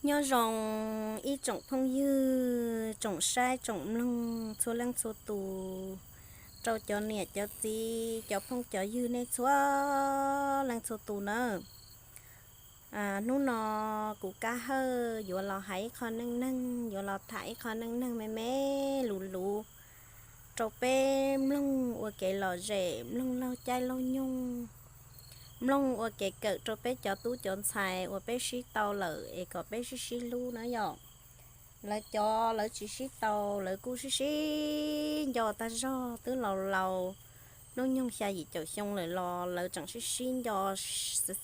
Nyob zoo ib tsoom phooj ywg, tsoom saib tsoom mloog txhua leej txhua tus, rau cov niam cov txiv, cov phooj cov ywg nej txhua leej txhua tus nawb. Hnub no kuv Kab Hawj yuav los hais ib qho neej neeg, yuav los tham ib qho neej neeg me me luv luv rau peb mloog ua kev lom zem, mloog laug caij laug nyoog, mloog ua kev kawm rau peb cov tub cov ntxhais uas peb sib tau lawm es kom peb sib sib hlub na yom. Lawv cov lawv tsis sib tau, lawv kuj sib sib nco tag zog, twb laus laus, hnub nyoog xya yim caum xyoo lawm los lawv tseem sib sib nco,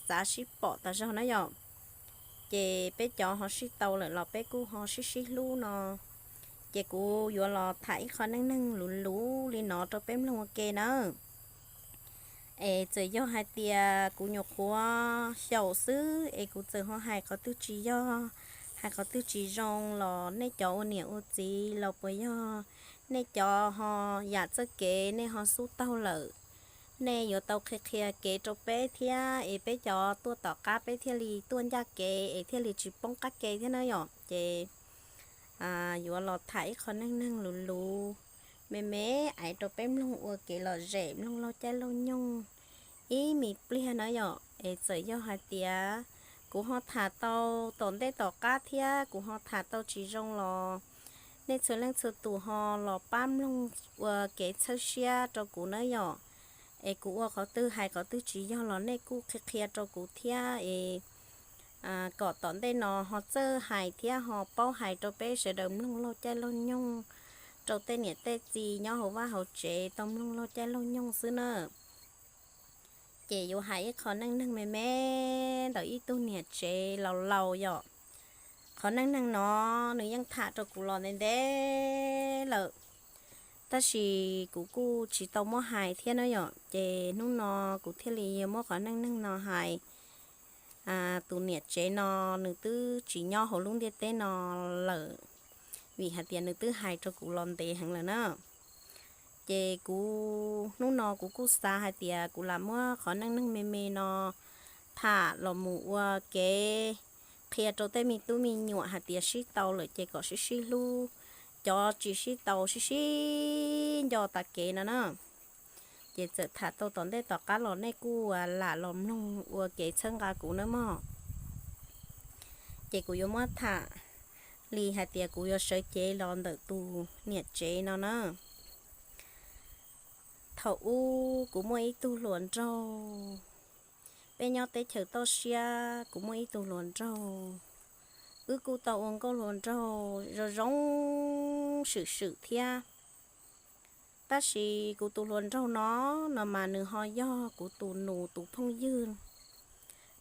xav sib pom tag zog na yom. Ces peb cov ho sib tau lawm los peb kuj ho sib sib hlub no. Ces kuv yuav los tham ib qho neej neeg luv luv li no rau peb mloog ua ke nawb. Es txawm yog hais tias kuv nyuam qhuav xyaum xwb es kuv txawm ho hais qhov twg tsis yog, hais qhov twg tsis zoo los nej cov ua niam ua txiv los puas yog nej cov ho yam txoj kev nej ho xub taug lawm, nej yuav tau qhia qhia kev rau peb thiab es peb cov tuaj tom qab peb thiaj li tuaj ncaj kev es thiaj li tsis poob qab ke thiab na yom. Ces yuav los tham ib qho neej neeg luv luv me me aiv rau peb mloog ua kev lom zem, mloog laug caij laug nyoog ib me pliag na yom. Es txawm yog hais tias kuv ho tham tau tom ntej tom qab thiab kuv ho tham tau tsis zoo los nej txhua leej txhua tus ho los pab mloog ua kev txhawb siab rau kuv na yom. Es kuv ua qhov twg hais qhov twg tsis yog los nej kuj qhia qhia rau kuv thiab es kom tom ntej no ho txawj hais thiab ho paub hais rau peb sawv daws mloog laug caij laug nyoog, rau tej niam tej txiv nyob hauv vaj hauv tsev tau mloog laug caij laug nyoog xwb na. Ces yuav hais ib qho neej neeg me me ntawm ib tug niam tsev laus laus yom. Qhov neej neeg no nws yeej tham rau kuv los ntev ntev lawm, tab sis kuv kuj tsis tau muab hais thiab na yom. Ces hnub no kuv thiaj li yuav muab qhov neej neeg no hais. Tus niam tsev no nws twb tsis nyob hauv lub ntiaj teb no lawm, vim hais tias nws twb hais rau kuv los ntev heev lawm na. Ces kuv hnub no kuv kuj xav hais tias kuv lam muab qhov neej neeg me me no tham los mus ua kev qhia rau tej me tub me nyuam hais tias sib tau lawm ces kom sib sib hlub, cov tsis sib tau sib sib nco tas kev no na. Ces txawm tham tau tom ntej tom qab los nej kuj lam los mloog ua kev txhawb nqa kuv nawb mog. Ces kuv yuav muab tham li hais tias kuv yuav sawv cev los ntawm tus niam tsev no na. Thaum ub kuv muaj ib tug hluas nraug, peb nyob teb chaws toj siab, kuv muaj ib tug hluas nraug, wb kuj tau ua nkauj hluas nraug zoo zoo swm swm thiab. Tab sis kuv tus hluas nraug no, no mas nws ho yog kuv tus nus tus phooj ywg.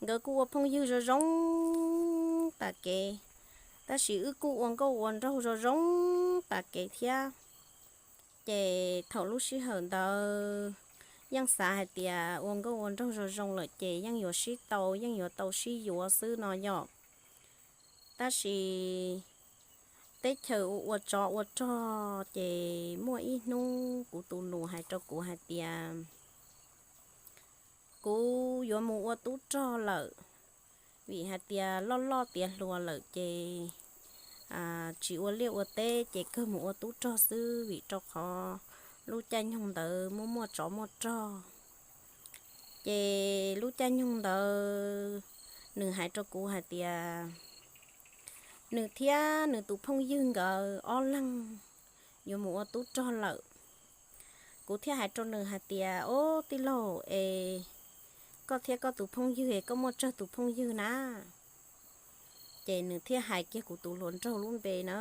Nkawd kuj ua phooj ywg zoo zoo tas kev, tab sis wb kuj ua nkauj ua nraug zoo zoo tas kev thiab. Ces thaum lub sij hawm ntawd yeej xav hais tias ua nkauj ua nraug zoo zoo lawm ces yeej yuav sib tau, yeej yuav tau sib yuav xwb no yom. Tab sis teb chaws ua ua tsov ua rog ces muaj ib hnub kuv tus nus hais rau kuv hais tias kuv yuav mus ua tub rog lawm, vim hais tias loj loj tiav hluas lawm ces tsis ua liaj ua teb ces kawg mus ua tub rog xwb, vim rau qhov lub caij nyoog ntawd muaj muaj tsov muaj rog. Ces lub caij nyoog ntawd nws hais rau kuv hais tias nws thiab nws tus phooj ywg nkawd ob leeg yuav mus ua tub rog lawm. Kuv thiaj hais rau nws hais tias, Ob tij laug, es koj thiab koj tus phooj ywg es koj muaj tsawg tus phooj ywg na? Ces nws thiaj hais kiag kuv tus hluas nraug lub npe na.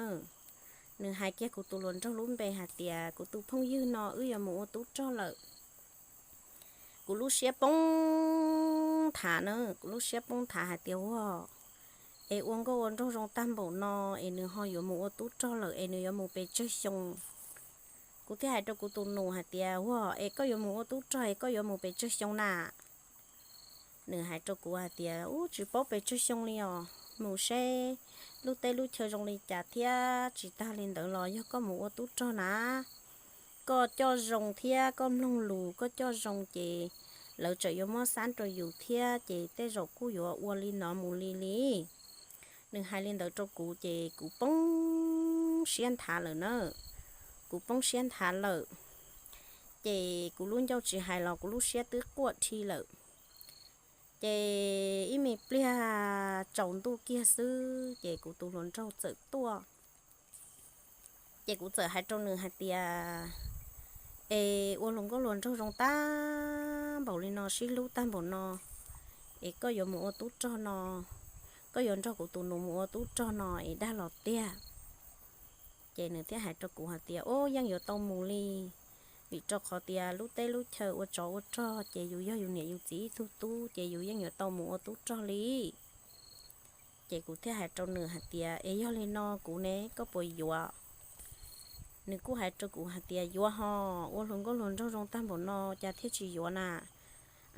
Nws hais kiag kuv tus hluas nraug lub npe hais tias, Kuv tus phooj ywg no wb yuav mus ua tub rog lawm. Kuv lub siab poob thav na, kuv lub siab poob thav hais tias, Ua, es ua nkauj ua nraug zoo tag npaum no es nws ho yuav mus ua tub rog lawm es nws yuav mus pes tsawg xyoo? Kuv thiaj hais rau kuv tus nus hais tias, Ua, es koj yuav mus ua tub rog es koj yuav mus pes tsawg xyoo na? Nws hais rau kuv hais tias, Ub, tsis paub pes tsawg xyoo li os, mus seb lub teb lub chaw zoo li cas thiab, tsis tag li ntawd los yog koj mus ua tub rog na, koj coj zoo thiab koj mloog lus koj coj zoo ces lawv tseem yuav muab xab rau yus thiab ces tej zaum kuj yuav ua li no mus li li. Nws hais li ntawd rau kuv ces kuv poob siab nthav lawm na. Kuv poob siab nthav lawm, ces kuv lub ncauj tsis hais los kuv lub siab twb quaj dhi lawm. Ces ib me pliag tsaus ntuj kiag xwb ces kuv tus hluas nraug txawm tuaj. Ces kuv txawm hais rau nws hais tias, es ua hluas nkauj hluas nraug zoo tag npaum li no, sib hlub tag npaum no, es koj yuav mus ua tub rog no, koj yuav nrog kuv tus nus mus ua tub rog no es dag los tiag. Ces nws thiaj hais rau kuv hais tias, ub, yeej yuav tau mus li, vim rau qhov tias lub teb lub chaw ua tsov ua rog ces yus yog yus niam yus txiv ib tug tub ces yus yeej yuav tau mus ua tub rog li. Ces kuv thiaj hais rau nws hais tias, es yog li no kuv ne, koj puas yuav? Nws kuj hais rau kuv hais tias, yuav hos, ua hluas nkauj hluas nraug zoo tag npaum no cas thiaj tsis yuav na.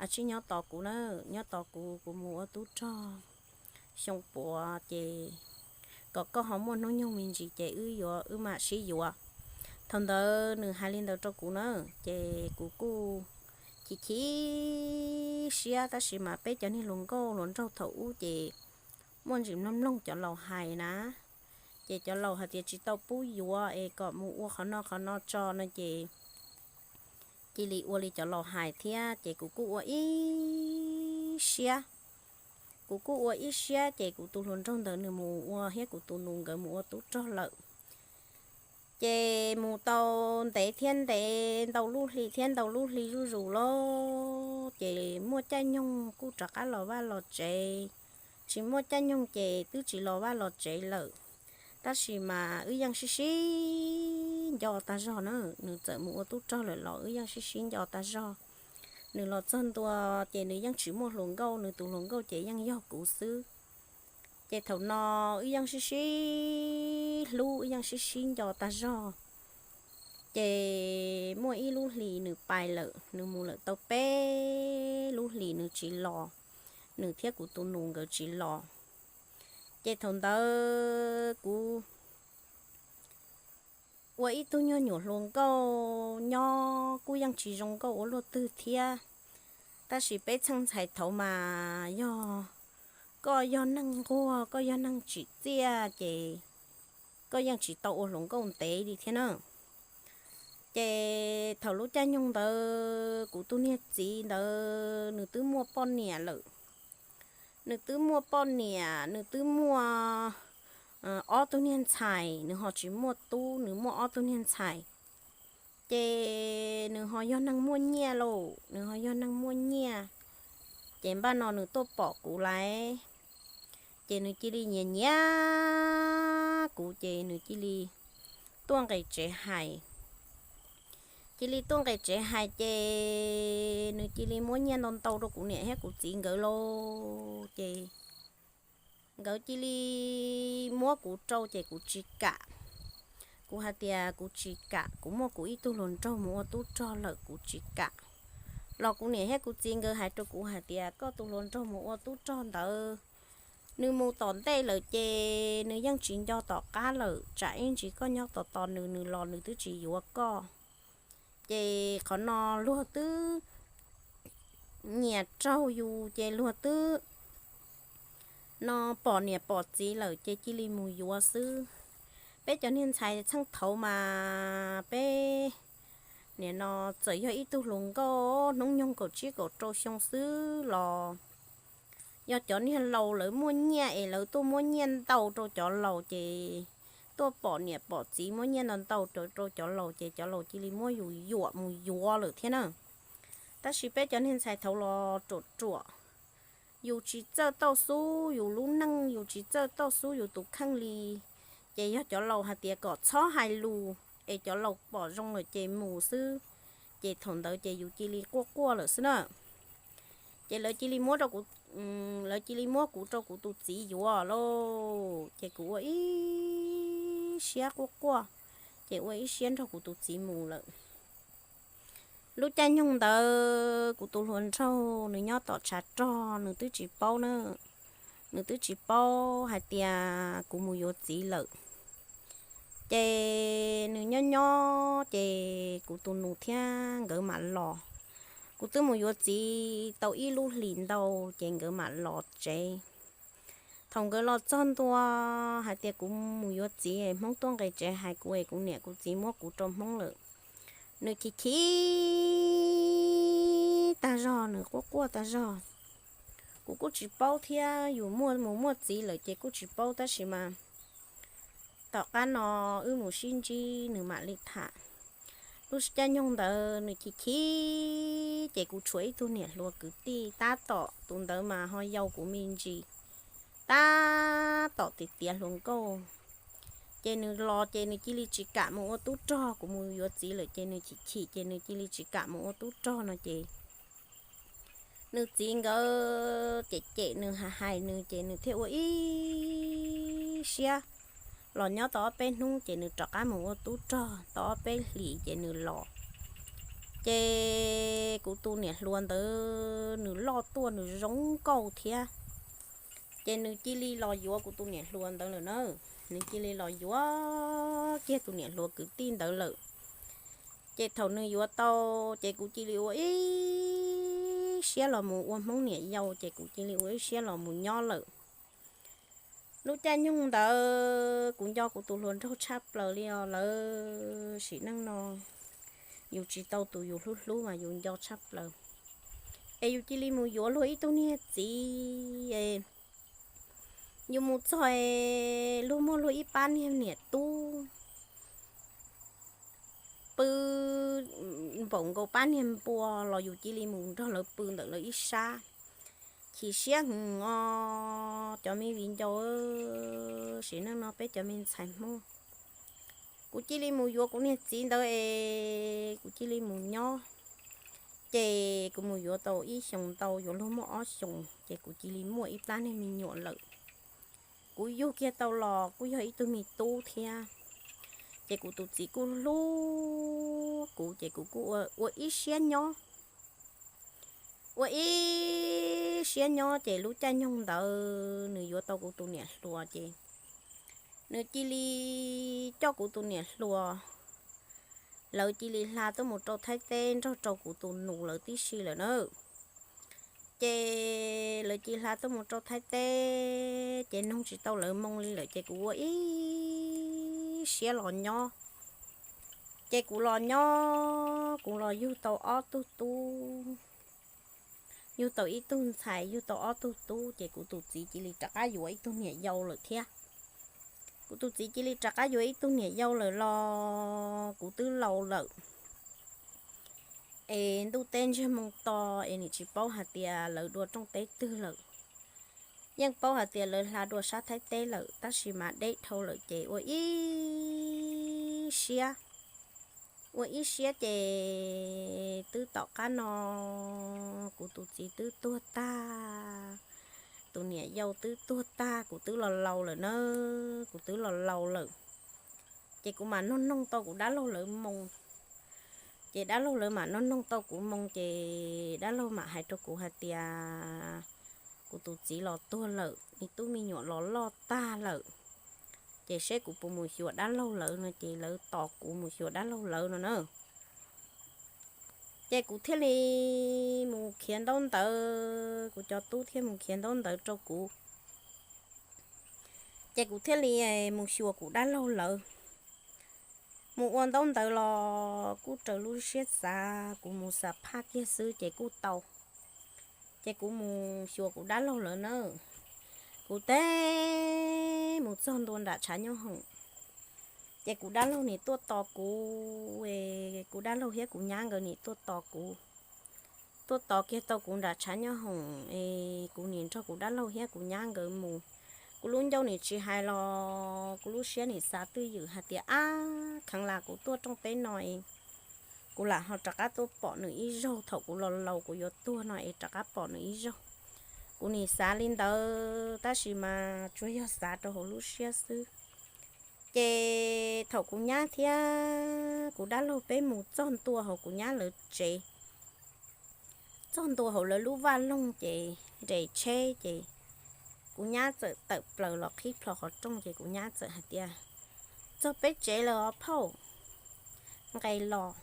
A, tsis nyob tos kuv na, nyob tos kuv, kuv mus ua tub rog xyoo puav ces kom koj ho muaj hnub nyoog me ntsis ces wb yuav, wb mam sib yuav. Thaum ntawd nws hais li ntawd rau kuv na, ces kuv kuj chim chim siab, tab sis mas peb cov niag hluas nkauj hluas nraug thaum ub ces muaj ntsis mloog mloog cov laus hais na. Ces cov laus hais tias tsis tau pub yuav es kom mus ua qhov no qhov no tso no ces cia li ua li cov laus hais thiab ces kuv kuj ua ib siab. Kuv kuj ua ib siab ces kuv tus hluas nraug ntawd nws mus ua thiab kuv tus nus nkawd mus ua tub rog lawm. Ces mus tau ntev thiab ntev, ntau lub hli thiab ntau lub hli zuj zus lawm ces muaj caij nyoog kuj rov qab los vaj los tsev, tsis muaj caij nyoog ces twb tsis los vaj los tsev lawm. Tab sis mas wb yeej sib sib nco tag zog na, nws txawm mus ua tub rog lawm los wb yeej sib sib nco tag zog. Nws los txog ntua ces nws yeej tsis muaj hluas nkauj, nws tus hluas nkauj ces yeej yog kuv xwb. Ces thaum no wb yeej sib sib hlub, wb yeej sib sib nco tag zog. Ces muaj ib lub hlis nws pais lawm, nws mus lawm tau peb lub hlis nws tsis los, nws thiab kuv tus nus nkawd tsis los. Ces thaum ntawd kuv ua ib tug nyuag nyuam hluas nkauj nyob kuj yeej tsis zoo nkauj ua luaj twg thiab. Tab sis peb txheej ntxhais thaud mas yog koj yog neeg nquag, koj yog neeg tsim txiaj ces koj yeej tsis tau ua hluas nkauj ntev li thiab na. Ces thaum lub caij nyoog ntawd kuv tus niag txiv ntawd nws twb muaj poj niam lawm. Nws twb muaj poj niam, nws twb muaj ob tug niag ntxhais, nws ho tsis muaj tub, nws muaj ob tug niag ntxhais. Ces nws ho yog neeg muaj nyiaj lauj, nws ho yog neeg muaj nyiaj. Ces npaj no nws tuaj pom kuv lawm, ces nws cia li nyiam nyiam kuv ces nws cia li tuaj nqis tsev hais. Cia li tuaj nqis tsev hais ces nws cia li muab nyiaj ntau ntau rau kuv niam thiab kuv txiv nkawd lauj. Ces nkawd cia li muab kuv rau ces kuv tsis kam. Kuv hais tias kuv tsis kam, kuv muaj kuv ib tug hluas nraug mus ua tub rog lawm kuv tsis kam. Los kuv niam thiab kuv txiv nkawd hais rau kuv hais tias koj tus hluas nraug mus ua tub rog ntawd, nws mus tom ntej lawm ces nws yeej tsis nco tom qab lawm, tsam ib ntsis koj nyob tos tos nws, nws los nws twb tsis yuav koj. Ces qhov no luag twb nyiam raug yus ces luag twb no pom niam pom txiv lawm ces cia li mus yuav xwb. Peb cov niag ntxhais txheej thaud mas peb nim no txawm yog ib tug hluas nkauj hnub nyoog kaum tsib kaum rau xyoo xwb los yog cov niag laus lawv muaj nyiaj es lawv tuaj muab nyiaj ntau rau cov laus ces tuaj pom niam pom txiv muab nyiaj ntau ntau rau cov laus ces cov laus cia li muab yus yuam mus yuav lawm thiab na. Tab sis peb cov niag ntxhais thaud los ruam ruam, yus tsis txawj tauj xub yus lub neej, yus tsis txawj tauj xub yus tus kheej li, ces yog cov laus hais tias kom txhob hais lus es cov laus pom zoo lawm ces mus xwb. Ces thaum ntawd ces yus cia li quaj quaj lawm xwb na. Ces lawv cia li muab rau kuv, lawv cia li muab kuv rau kuv tus txiv yuav lauj. Ces kuv ua ib siab quaj quaj, ces ua ib siab nrog kuv tus txiv mus lawm. Lub caij nyoog ntawd kuv tus hluas nraug nws nyob tom tshav rog, nws twb tsis paub na, nws twb tsis paub hais tias kuv mus yuav txiv lawm. Ces nws nyob nyob ces kuv tus nus thiab nkawd mam los. Kuv twb mus yuav txiv tau ib lub hlis ntau ces nkawd mam los tsev. Thaum nkawd los txog ntua hais tias kuv mus yuav txiv, Hmoob tuaj nqis tsev hais kuv es kuv niam kuv txiv muab kuv rau Hmoob lawm, nws chim chim tag zog, nws quaj quaj tag zog. Kuv kuj tsis paub thiab, yus muaj mus muaj txiv lawm ces kuj tsis paub, tab sis mas tom qab no wb mus sib ntsib nws mam li tham. Lub caij nyoog ntawd nws chim chim, ces kuv tshuav ib tug niam hluas kwv tij, tab tom tus ntawd mas ho yau kuv me ntsis, tab tom tiav tiav hluas nkauj. Ces nws los ces nws cia li tsis kam mus ua tub rog, kuv mus yuav txiv lawm ces nws chim chim ces nws cia li tsis kam mus ua tub rog no ces nws txiv nkawd cem cem nws hais hais nws ces nws thiaj ua ib siab los nyob tau ob peb hnub ces nws rov qab mus ua tub rog tau ob peb hlis ces nws los. Ces kuv tus niam hluas ntawd nws loj tuaj nws zoo nkauj thiab, ces nws cia li los yuav kuv tus niam hluas ntawd lawm na. Nws cia li los yuav kiag tus niam hluas kwv tij ntawd lawm. Ces thaum nws yuav tau, ces kuv cia li ua ib siab los mus ua Hmoob niam yau, ces kuv cia li ua ib siab los mus nyob lawm. Lub caij nyoog ntawd kuv nco kuv tus hluas nraug tshaj plaws li os, lawv sim neej no yus tsis tau tus yus hlub hlub mas yus nco tshaj plaws. Es yus cia li mus yuav luag ib tug niag txiv, yus mus txog es luag muaj luag ib pab niag niam tub pw npaum nkaus pab niag npua los yus cia li mus nrog lawv pw ntawm lawv ib sab. Chim siab hwv os cov me viv ncaus, sim neej no peb cov me ntxhais Hmoob. Kuv cia li mus yuav kuv niag txiv ntawd es kuv cia li mus nyob. Ces kuv mus yuav tau ib xyoos ntau, yuav luag muaj ob xyoos ces kuv cia li muaj ib plab niag me nyuam lawm. Kuv yug kiag tau los kuj yog ib tug me tub thiab. Ces kuv tus txiv kuj hlub kuv ces kuv kuj ua ib siab nyob. Ua ib siab nyob ces lub caij nyoog ntawd nws yuav tau kuv tus niam hluas ces nws cia li coj kuv tus niam hluas, lawv cia li hla tuaj mus rau Thaib teb nrog rau kuv tus nus lawv tib si lawm na. Ces lawv cia li hla tuaj mus rau Thaib teb ces noog tsis tau lawv moo li lawm ces kuv ua ib siab los nyob. Ces kuv los nyob kuv los yug tau ob tug tub, yug tau ib tug ntxhais yug tau ob tug tub ces kuv tus txiv cia li rov qab yuav ib tug niam yau lawm thiab. Kuv tus txiv cia li rov qab yuav ib tug niam yau lawm los kuv twb laus lawm. Es ntuj teb ntsiag moo to es nim tsis paub hais tias lawv dua rooj teb twg lawm. Yeej paub hais tias lawv hla dua sab Thaib teb lawm tab sis mas deb dhau lawm ces ua ib siab, ua ib siab ces twb tom qab no kuv tus txiv twb tuag tag, tus niam yau twb tuag tag, kuv twb los laus lawm na, kuv twb los laus lawm. Ces kuv mam noog noog tau kuv dab laug lawv moo. Ces dab laug lawv mam noog noog tau kuv moo ces dab laug mam hais rau kuv hais tias kuv tus txiv los tuag lawm, me tub me nyuam los loj tag lawm, ces seb kuv puas mus xyuas dab laug lawv no ces lawv tos kuv mus xyuas dab laug lawv no na. Ces kuv thiaj li mus khiav ntaub ntawv, kuv cov tub thiaj mus khiav ntaub ntawv rau kuv. Ces kuv thiaj li mus xyuas kuv dab laug lawv. Mus ua ntaub ntawv los kuj raws lub siab xav, kuv mus xam phaj kiag xwb ces kuj tau. Ces kuv mus xyuas kuv dab laug lawv na. Kuv teb mus txog ntua nram tshav nyob hoom, ces kuv dab laug nim tuaj tos kuv, kuv dab laug thiab kuv nyab nkawd nim tuaj tos kuv. Tuaj tos kiag tau kuv nram tshav nyob hoom es kuv nim nrog kuv dab laug thiab kuv nyab nkawd mus. Kuv lub ncauj nim tsis hais los kuv lub siab nim xav twj ywm hais tias ab kheev lam kuv tuaj rooj teb no es kuv lam ho rov qab tuaj pom nws ib zaug, thaum kuv los laus kuv yuav tuag no es rov qab pom nws ib zaug. Kuv nim xav li ntawd tab sis mas tsuas yog xav rau hauv lub siab xwb. Ces thaum kuv nyab thiab kuv dab laug peb mus txog ntua hauv kuv nyab lawv tsev, txog ntua hauv lawv lub vaj loog ces nres tsheb ces kuv nyab txawm tawm plaws los qhib plho qhov rooj ces kuv nyab txawm hais tias, txog peb tsev lawm os phauj, nqes los.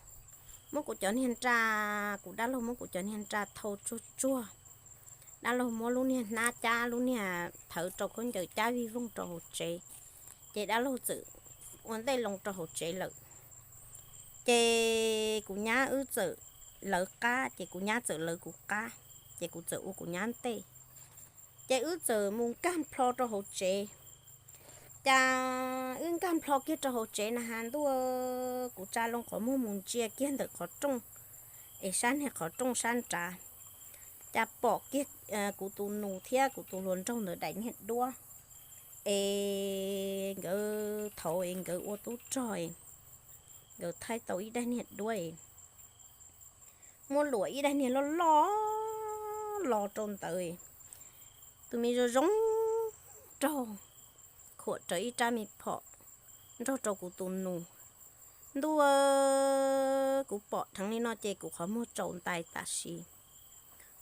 Muab kuv cov niag nra, kuv dab laug muab kuv cov niag nra thau tsuag tsuag, dab laug muab lub niag hnab cab lub niag thawv rau khaub ncaws cab vij voog rau hauv tsev, ces dab laug txawm ua ntej loo rau hauv tsev lawm. Ces kuv nyab wb txawm lawv qab, ces kuv nyab txawm lawv kuv qab, ces kuv txawm ua kuv nyab ntej. Ces wb txawm mus nkag nplho rau hauv tsev. Cas wb nkag nplho kiag rau hauv tsev na has ntuj, kuv tsa loo qhov muag mus ntsia kiag ntawm qhov rooj, es sab niag qhov rooj sab nrad, cas pom kiag kuv tus nus thiab kuv tus hluas nraug ntawd daim niag duab, es nkawd thaum es nkawd ua tub rog, nkawd thaij tau ib daim niag duab, muab luam ib daim niag loj loj los rau ntawd, tus me zoo zoo nraug khuam rawv ib rab me phom nrog rau kuv tus nus. Ntuj, kuv pom dheev li no ces kuv qhov muag tsaus ntais tam sim.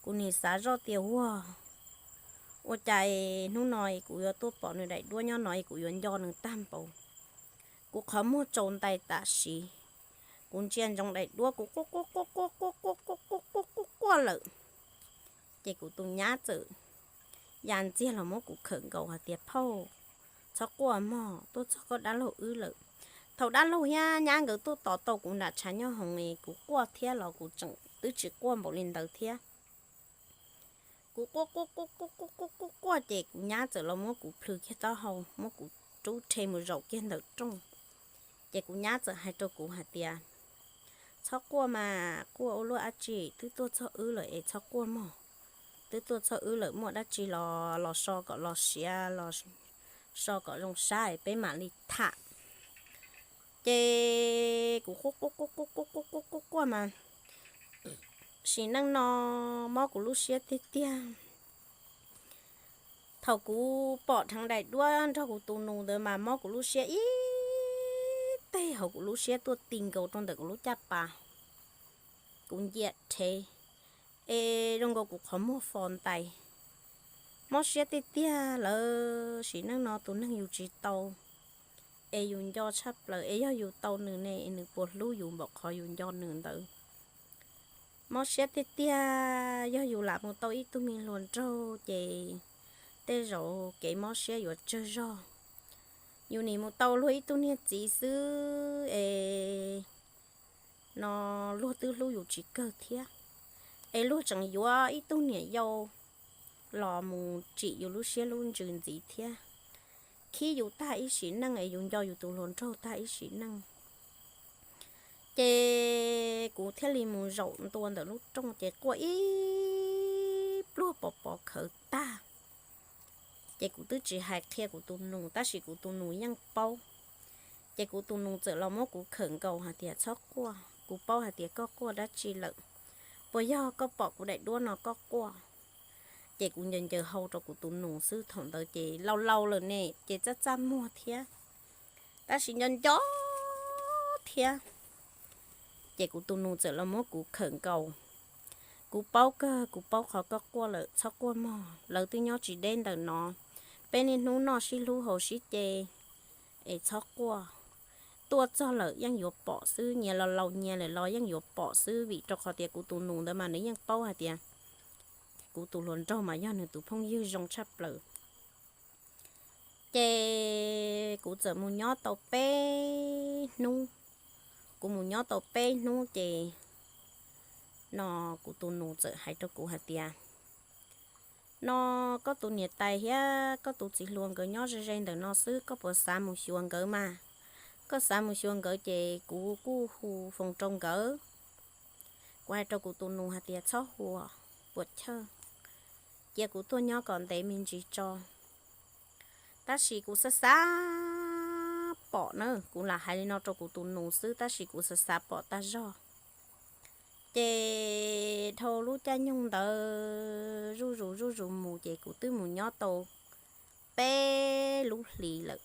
Kuv nim xav zoj tias ua, ua cas hnub no kuv yuav tuaj pom nws daim duab nyob no es kuv yuav nco nws tag npaum. Kuv qhov muag tsaus ntais tam sim, kuv ntsia ntsoov daim duab kuv quaj quaj quaj quaj quaj quaj quaj quaj quaj quaj lawm. Ces kuv tus nyab txawm ya ntxiag los muab kuv khawm nkaus hais tias phauj, txhob quaj mog, tuaj txog koj dab laug wb lawm. Thaum dab laug thiab nyab nkawd tuaj tos tau kuv nram tshav nyob hoov es kuv quaj thiab los kuv tseem twb tsis quaj npaum li ntawd thiab. Kuv quaj quaj quaj quaj quaj quaj quaj quaj ces kuv nyab txawm los muab kuv plhws kiag taub hau muab kuv rub rhe mus zaum kiag ntawm rooj. Ces kuv nyab txawm hais rau kuv hais tias txhob quaj mas, quaj ua luaj dab tsi, twb tuaj txog wb lawm es txhob quaj mog. Twb tuaj txog wb lawm muaj dab tsi los los so kom los siav, los so kom zoo sab es peb mam li tham. Ces kuv quaj quaj quaj quaj quaj quaj quaj quaj mas sim neej no mob kuv lub siab tiag tiag. Thaum kuv pom dheev daim duab nrog kuv tus nus ntawd mas mob kuv lub siab ib teg hauv kuv lub siab tuaj ti nkaus rau ntawm kuv lub caj pas. Kuv ncia rhev, es zoo nkaus kuv qhov muag fos ntais. Mob siab tiag tiag lawm, sim neej no tus neeg yus tsis tau es yus nco tshaj plaws, es yog yus tau nws ne es nws puas hlub yus npaum qhov yus nco nws ntawd. Mob siab tiag tiag, yog yus lam mus tau ib tug me hluas nraug ces tej zaum kev mob siab yuav tsawg zog. Yus nim mus tau luag ib tug niag txiv xwb es no luag twb hlub yus tsis kawg thiab, es luag tseem yuav ib tug niam yau los mus tsim yus lub siab lub ntsws ntxiv thiab, khib yus tag ib sim neej es yus nco yus tus hluas nraug tag ib sim neej. Ces kuv thiaj li mus zaum ntua ntawm lub rooj ces quaj ib pluag pov pov khawv tag. Ces kuv twb tsis hais qhia kuv tus nus tab sis kuv tus nus yeej paub. Ces kuv tus nus txawm los muab kuv khawm nkaus hais tias txhob quaj, kuv paub hais tias koj quaj dab tsi lawm, puas yog koj pom kuv daim duab no koj quaj? Ces kuv ncaws ncaws hau rau kuv tus nus xwb, thaum ntawd ces laus laus lawm ne ces txaj txaj muag thiab, tab sis nco nco thiab. Ces kuv tus nus txawm los muab kuv khawm nkaus, kuv paub kawg, kuv paub qhov koj quaj lawm, txhob quaj mog, lawv twb nyob tsis deb ntawm no, peb niaj hnub noj sib hlub haus sib ce, es txhob quaj. Tuaj txog lawm yeej yuav pom xwb, nyias los laus nyias lawm los yeej yuav pom xwb, vim rau qhov tias kuv tus nus ntawd mas nws yeej paub hais tias kuv tus hluas nraug mas yog nws tus phooj ywg zoo tshaj plaws. Ces kuv txawm mus nyob tau peb hnub, kuv mus nyob tau peb hnub ces no kuv tus nus txawm hais rau kuv hais tias, no koj tus niam tais thiab koj tus txiv hluas nkawd nyob ze ze ntawm no xwb, koj puas xav mus xyuas nkawd mas? Koj xav mus xyuas nkawd ces kuv kuj hu foos rau nkawd. Kuv hais rau kuv tus nus hais tias txhob hu, puas chawj, cia kuv tuaj nyob kom ntev me ntsis tso. Tab sis kuv xav xav pom na, kuv lam hais li no rau kuv tus nus xwb tab sis kuv xav xav pom tag zog. Ces dhau lub caij nyoog ntawd zuj zus zuj zus mus ces kuv twb mus nyob tau peb lub hlis lawm.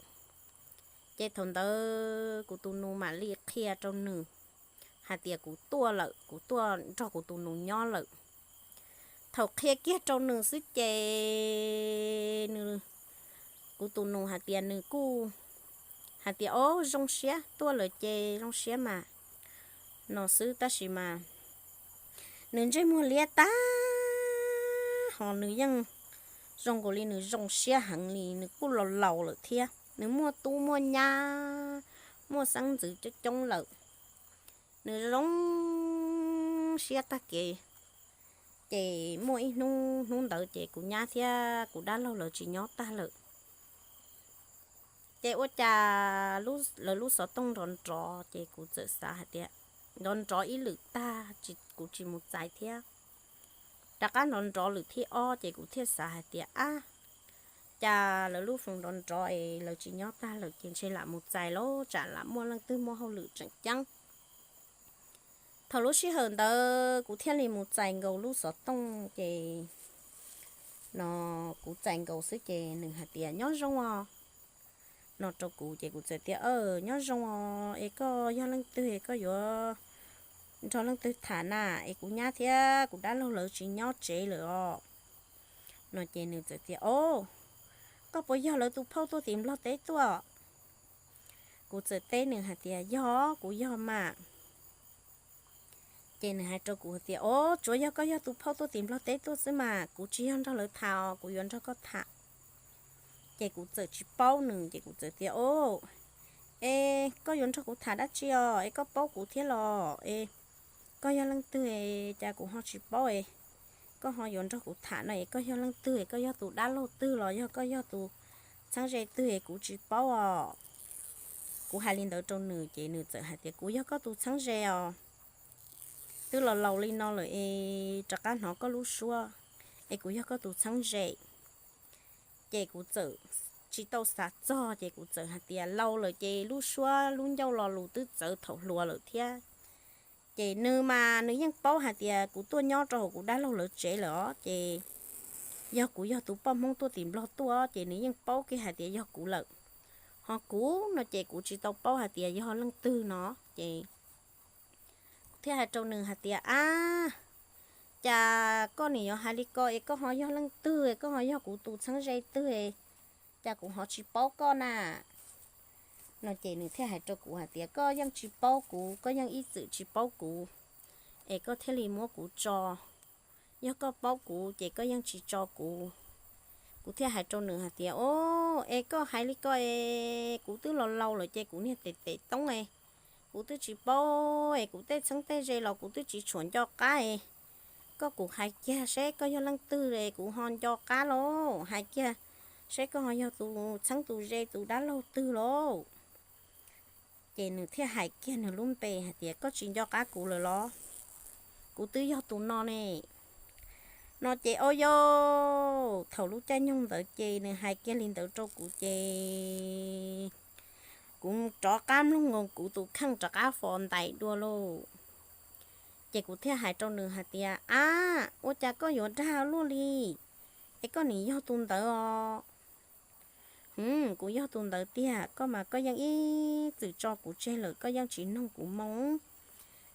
Ces thaum ntawd kuv tus nus mam li qhia rau nws hais tias kuv tuaj lawm, kuv tuaj nrog kuv tus nus nyob lawm. Thaum qhia kiag rau nws xwb ces nws, kuv tus nus hais tias nws kuj hais tias o zoo siab, tuaj lawm ces zoo siab mas no xwb tab sis mas nws ntsej muag liab tag ho nws yeej zoo nkaus li nws zoo siab heev li, nws kuj laus laus lawm thiab, nws muaj tub muaj nyab, muaj xeeb ntxwv coob coob lawm. Nws zoo siab tag kev. Ces muaj ib hnub, hnub ntawd ces kuv nyab thiab kuv dab laug lawv tsis nyob tag lawm. Ces ua cas lawv lub xov tooj nrov nrov, ces kuv txawm xav hais tias nrov nrov ib lwm tag kuv tsis mus txais thiab. Rov qab nrov nrov lwm thib ob, ces kuv thiaj xav hais tias, ab, cas lawv lub foos nrov nrov es lawv tsis nyob tag lawm, ces ntshe lam mus txais los tsam lam muaj leej twg muaj hauj lwm tseem ceeb. Thaum lub sij hawm ntawd kuv thiaj li mus txais nkaus lub xov tooj, ces no kuv txais nkaus xwb ces nws hais tias, nyob zoo os, no rau kuv. Ces kuv txawm tias, nyob zoo os, es koj yog leej twg, koj yuav nrog leej twg tham na? Es kuv nyab thiab kuv dab laug lawv tsis nyob tsev lawm os, no ces nws txawm tias, o, koj puas yog lawv tus phauj tuaj tim Nplog teb tuaj? Kuv txawm teb nws hais tias, yog, kuv yog mas. Ces nws hais rau kuv hais tias, o, tsuav yog koj yog tus phauj tuaj tim Nplog teb tuaj xwb mas, kuv tsis yog nrog lawv tham os, kuv yuav nrog koj tham. Ces kuv txawm tsis paub nws, ces kuv txawm tias, o, es koj yuav nrog kuv tham dab tsi os, es koj paub kuv thiab los? Es koj yog leej twg, cas kuv ho tsis paub es koj ho yuav nrog kuv tham no? Es koj yog leej twg, koj yog tus dab laug twg los yog koj yog tus txheeb ze twg es kuv tsis paub os. Kuv hais li ntawd rau nws ces nws txawm hais tias, kuv yog koj tus txheeb ze os, twb los laus li no lawm es rov qab hnov koj lub suab, es kuv yog koj tus txheeb ze. Ces kuv txawm tsis tau xav txog, ces kuv txawm hais tias, laus lawm ces lub suab lub ncauj lo lus twb txawv thaum hluas lawm thiab. Ces nws mas nws yeej paub hais tias kuv tuaj nyob rau hauv kuv dab laug lawv tsev lawm os, ces yog kuv yog tus poj Hmoob tuaj tim Nplog tuaj, ces nws yeej paub kiag hais tias yog kuv lawm. Ho kuv no ces kuv tsis tau paub hais tias yog leej twg no, ces kuv thiaj hais rau nws hais tias, ab, cas koj nim yuav hais li ko es koj ho yog leej twg, koj ho yog kuv tus txheeb ze twg, cas kuv ho tsis paub koj na? No ces nws thiaj hais rau kuv hais tias, koj yeej tsis paub kuv, koj yeej ib txwm tsis paub kuv, es koj thiaj li muab kuv tso. Yog koj paub kuv ces koj yeej tsis tso kuv. Kuv thiaj hais rau nws hais tias, o, es koj hais li ko es kuv twb los laus lawm ces kuv niag tes tes toob es kuv twb tsis paub es kuv tej txheeb tej ze los kuv twb tsis tshua nco qab es koj kuj hais kiag seb koj yog leej twg es kuv ho nco qab lauj, hais kiag seb koj ho yog tus txheeb tus ze tus dab laug twg lauj. Ces nws thiaj hais kiag nws lub npe hais tias, koj tsis nco qab kuv lawm los? Kuv twb yog tus no ne. No ces o yau, thaum lub caij nyoog ntawd ces nws hais kiag li ntawd rau kuv ces kuv rov qab mloog nkaus kuv tus kheej rov qab fos ntais dua lauj. Ces kuv thiaj hais rau nws hais tias, ab, ua cas koj yuav dag luaj li, es koj nim yog tus ntawd os? Hm, kuv yog tus ntawd tiag, koj mas koj yeej ib txwm tso kuv tseg lawm, koj yeej tsis noog kuv moo.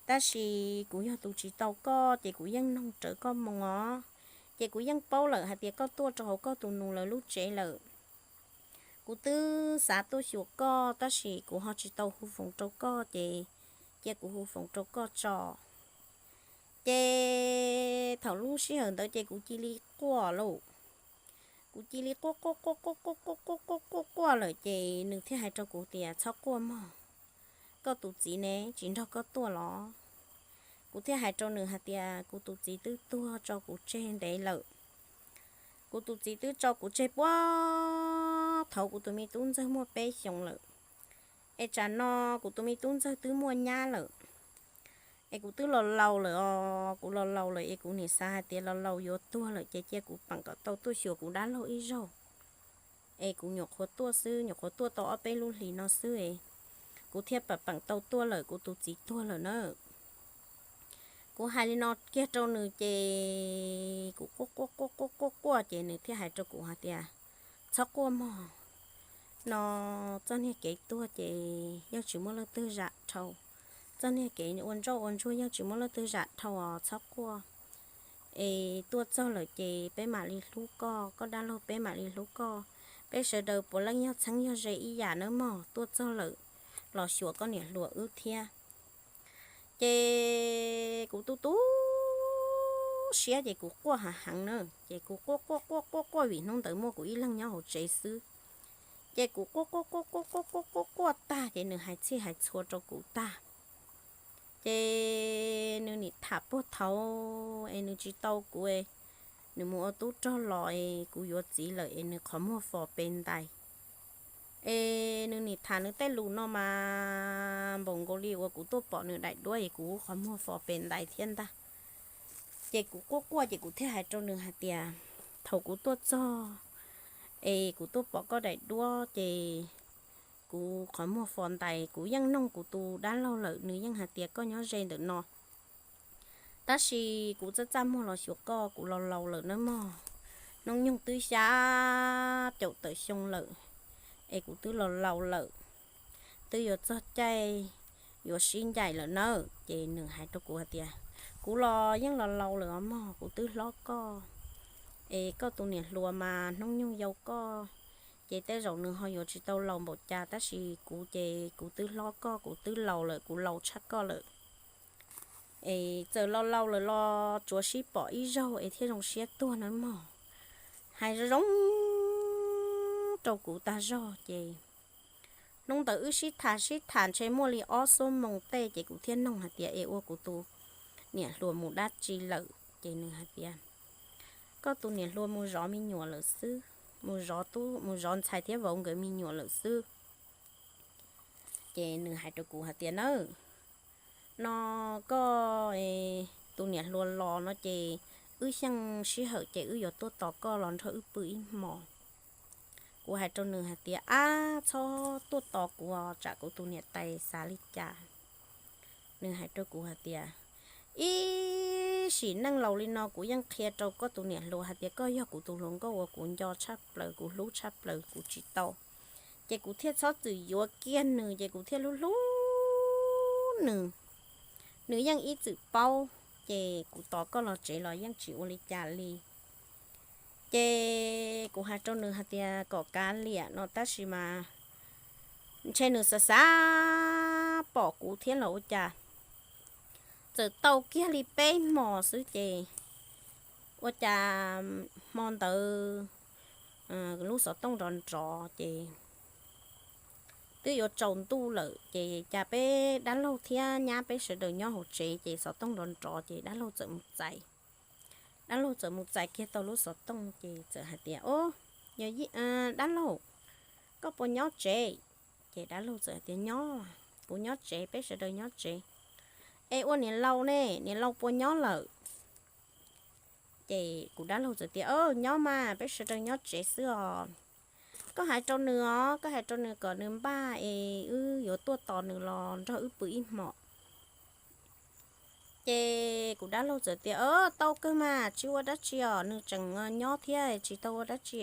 Tab sis kuv yog tus tsis tau koj ces kuv yeej noog rawv koj moo os. Ces kuv yeej paub lawm hais tias koj tuaj rau hauv koj tus nus lawv lub tsev lawm. Kuv twb xav tuaj xyuas koj tab sis kuv ho tsis tau hu foos rau koj ces cia kuv hu foos rau koj tso. Ces thaum lub sij hawm ntawd ces kuv cia li quaj lauj. Kuv cia li quaj quaj quaj quaj quaj quaj quaj quaj quaj lawm ces nws thiaj hais rau kuv tias, txhob quaj mog, koj tus txiv ne tsis nrog koj tuaj los? Kuv thiaj hais rau nws hais tias, kuv tus txiv twb tuag tso kuv tseg ntev lawm. Kuv tus txiv twb tso kuv tseg puag thaum kuv tus me tub ntxawg muaj peb xyoos lawm. Es tsam no kuv tus me tub ntxawg twb muaj nyab lawm. Es kuv twb los laus lawm os, kuv los laus lawm es kuv nim xav hais tias los laus yuav tuag lawm ces cia kuv peem kom tau tuaj xyuas kuv dab laug ib zaug. Es kuv nyuam qhuav tuaj xwb, nyuam qhuav tuaj tau ob peb lub hlis no xwb es kuv thiaj peem peem tau tuaj lawm, kuv tus txiv tuag lawm na. Kuv hais li no kiag rau nws ces kuv quaj quaj quaj quaj quaj quaj ces nws thiaj hais rau kuv hais tias, txhob quaj mog, no txoj niag kev tuag ces yeej tsis muaj leej twg zam dhau. Txoj niag kev ua ntsoj ua ntsuag yeej tsis muaj leej twg zam dhau os, txhob quaj. Es tuaj txog lawm ces peb mam li hlub koj, koj dab laug peb mam li hlub koj. Peb sawv daws puav leej yog txheeb yog ze ib yam nawb mog, tuaj txog lawm los xyuas koj niam hluas wb thiab. Ces kuv tu tu siab ces kuv quaj heev heev na, ces kuv quaj quaj quaj quaj quaj vim hnub ntawd muaj kuv ib leeg nyob hauv tsev xwb. Ces kuv quaj quaj quaj quaj quaj quaj quaj quaj tag ces nws hais txhij hais txhua rau kuv tag. Ces nws nim tham puag thaud es nws tsis tau kuv, nws mus ua tub rog los es kuv yuav txiv lawm es nws qhov muag fo pes ntais. Es nws nim tham nws tej lus no mas npaum nkaus li uas kuv tuaj pom nws daim duab es kuv qhov muag fo pes ntais thiab ntag. Ces kuv quaj quaj ces kuv thiaj hais rau nws hais tias, thaum kuv tuaj txog es kuv tuaj pom koj daim duab ces kuv qhov muag fo ntais, kuv yeej noog kuv tus dab laug lawm, nws yeej hais tias koj nyob ze ntawm no. Tab sis kuv txaj txaj muag los xyuas koj, kuv laus laus lawm nawb mog. Hnub nyoog twb xya caum tawm xyoo lawm, es kuv twb laus laus lawm, twb yuav txog caij yuav sib ncaim lawm nawb. Ces nws hais rau kuv hais tias, kuv los yeej laus laus lawm os mog, kuv twb hlob koj, es koj tus niam hluas mas hnub nyoog yau koj, ces tej zaum nws ho yuav tsis tau laus npaum cas, tab sis kuv ces kuv twb hlob koj, kuv twb laus lawm, kuv laus tshaj koj lawm. Es txawm laus laus lawm los tsuav sib pom ib zaug es thiaj zoo siab tuag nawb mog. Hais zoo zoo rau kuv tag zog ces hnub ntawd wb sib tham sib tham ntshe muaj li ob xuab moos tej ces kuv thiaj noog hais tias, es ua kuv tus niam hluas mus dab tsi lawm? Ces nws hais tias, koj tus niam hluas mus zov me nyuam lawm xwb, mus zov tub, mus zov ntxhais thiab vauv nkawd me nyuam lawm xwb. Ces nws hais rau kuv hais tias, nawb, no koj tus niam hluas los no ces wb xyeej sij hawm ces wb yuav tuaj tos koj los nrog wb pw ib hmos. Kuv hais rau nws hais tias, ab, txhob tuaj tos kuv os, tsam kuv tus niam tais xav li cas. Nws hais rau kuv hais tias, ib sim neej laus li no kuv yeej qhia rau koj tus niam hluas hais tias koj yog kuv tus hluas nkauj uas kuv nco tshaj plaws, kuv hlub tshaj plaws, kuv tsis tau. Ces kuv thiaj txhob txwm yuav kiag nws, ces kuv thiaj hlub hlub nws. Nws yeej ib txwm paub, ces kuv tos koj los tsev los yeej tsis ua li cas li. Ces kuv hais rau nws hais tias kom kav liam no tab sis mas ntshe nws xav xav pom kuv thiab los ua cas. Txawm tau kiag li peb hmos xwb ces ua cas hmo ntawd lub xov tooj nrov nrov ces twb yuav tsaus ntuj lawm ces cas peb dab laug thiab nyab peb sawv daws nyob hauv tsev ces xov tooj nrov nrov ces dab laug txawm mus txais. Dab laug txawm mus txais kiag tau lub xov tooj ces txawm hais tias, o, yog, dab laug, koj puas nyob tsev? Ces dab laug txawm hais tias, nyob, kuv nyob tsev, peb sawv daws nyob tsev. Es ua niam laus ne, niam laus puas nyob lawm? Ces kuv dab laug txawm tias, nyob mas, peb sawv daws nyob tsev xwb os. Koj hais rau nws os, koj hais rau nws kom nws npaj es wb yuav tuaj tos nws los nrog wb pw ib hmos. Ces kuv dab laug txawm tias, tau kawg mas, tsis ua dab tsi os, nws tseem nyob thiab tsis tau ua dab tsi,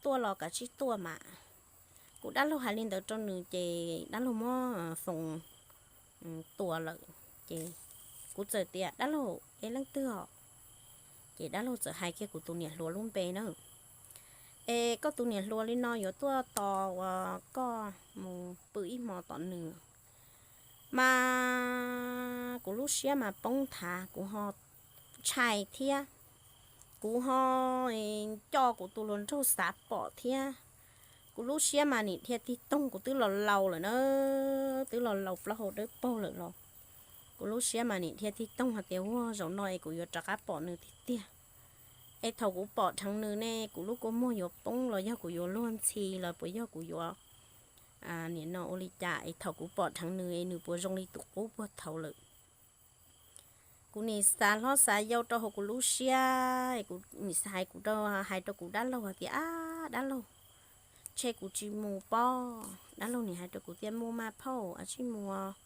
tuaj los kav tsij tuaj mas. Kuv dab laug hais li ntawd rau nws ces dab laug muab foos tua lawm. Ces kuv txawm tias, dab laug, es leej twg os? Ces dab laug txawm hais kiag kuv tus niam hluas lub npe na. Es koj tus niam hluas li no yuav tuaj tos uas koj mus pw ib hmo tom nws. Mas kuv lub siab mas poob nthav, kuv ho ntshai thiab, kuv ho nco kuv tus hluas nraug xav pom thiab. Kuv lub siab mas nim dhia tig toog, kuv twb los laus lawm na, twb los laus plaub hau dawb paug lawm los kuv lub siab mas nim dhia tig toog hais tias, ua zaum no es kuv yuav rov qab pom nws tiag tiag. Es thaum kuv pom dheev nws ne, kuv lub kua muag yuav poob los yog kuv yuav luag ntxhi los puas yog kuv yuav nim no ua li cas es thaum kuv pom dheev nws es nws puas zoo li tus qub puag thaud lawm. Kuv nim xav hlob xav yau rau hauv kuv lub siab, kuv nim xav hais kuv, hais rau kuv dab laug hais tias, ab, dab laug, ntshe kuv tsis mus pob. Dab laug nim hais rau kuv tias, mus mas phauj, a tsij mus,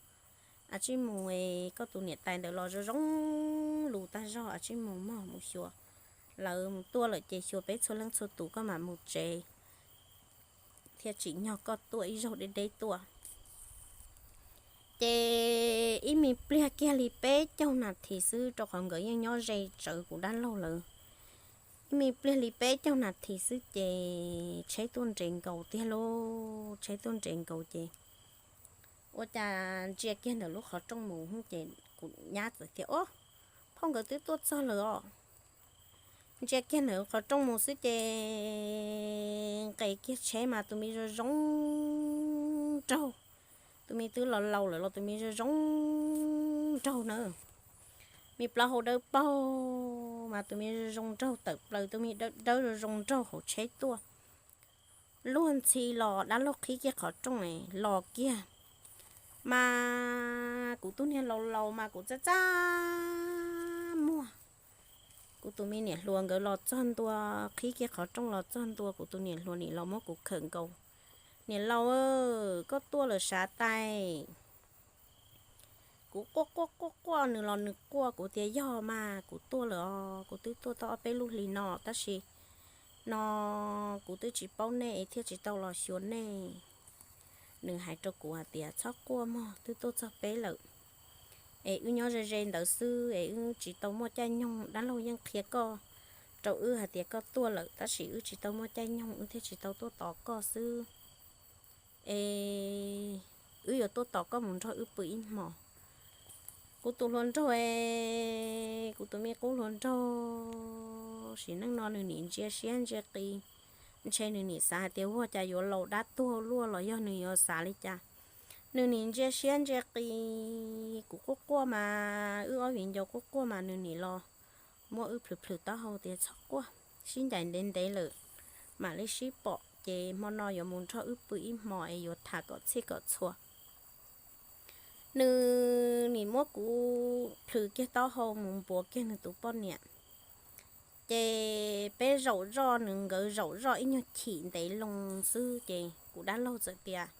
a tsij mus es koj tus niam tais ntawd los zoo zoo lus tag zog, a tsij mus mog, mus xyuas. Lawv mus tuaj lawm ces xyuas peb txhua leej txhua tus, koj mam mus tsev thiaj tsim nyog koj tuaj ib zaug deb deb tuaj. Ces ib me pliag kiag li peb caug nas this xwb, rau qhov nkawd yeej nyob ze tsawv kuv dab laug lawv. Ib me pliag li peb caug nas this xwb ces tsheb tuaj nres nkaus tiag lauj, tsheb tuaj nres nkaus ces ua cas ntsia kiag ntawm lub qhov rooj mus ces kuv nyab txawm tias, o, nkawd twb tuaj txog lawm os. Ntsia kiag ntawm qhov rooj mus xwb ces nqes kiag tsheb mas tus me zoo zoo nraug, tus me twb los laus lawm los tus me zoo zoo nraug na, me plaub hau dawb paug mas tus me zoo zoo nraug tawm plaws tus me dawb dawb zoo zoo nraug hauv tsheb tuaj. Luag ntxhi los dab laug qhib kiag qhov rooj los kiag, mas kuv tus niag laus laus mas kuv txaj txaj muag. Kuv tus me niam hluas nkawd los txog ntua, qhib kiag qhov rooj los txog ntua, kuv tus niam hluas nim los muab kuv khawm nkaus. Niam laus, koj tuaj lawm sav tais. Kuv quaj quaj quaj quaj nws los nws quaj, kuv tias yog mas kuv tuaj lawm os, kuv twb tuaj tau ob peb lub hlis no tab sis no kuv twb tsis paub nej es thiaj tsis tau los xyuas nej. Nws hais rau kuv hais tias txhob quaj mog, twb tuaj txog peb lawm es wb nyob ze ze ntawd xwb es wb tsis tau muaj caij nyoog, dab laug yeej qhia koj rau wb hais tias koj tuaj lawm tab sis wb tsis tau muaj caij nyoog wb thiaj tsis tau tuaj tos koj xwb. Es wb yuav tuaj tos koj mus nrog wb pw ib hmos. Kuv tus hluas nraug es, kuv tus me qub hluas nraug sim neej no nws nim ntsia siab ntsia qis, ntshe nws nim xav hais tias ua cas yuav laus dab tuag luaj los yog nws yuav xav li cas. Nws nim ntsia siab ntsia qis, kuv quaj quaj mas wb ob viv ncaus quaj quaj mas nws nim los muab wb plhws plhws taub hau tias txhob quaj, sib ncaim ntev ntev lawm mam li sib pom ces hmo no yuav mus nrog wb pw ib hmos es yuav tham kom txhij kom txhua. Nws nim muab kuv plhws kiag taub hau mus npuav kiag nws tus poj niam. Ces peb zaum zoj, nws nkawd zaum zoj ib nyuag chim ntev loo xwb ces kuv dab laug txawm tias,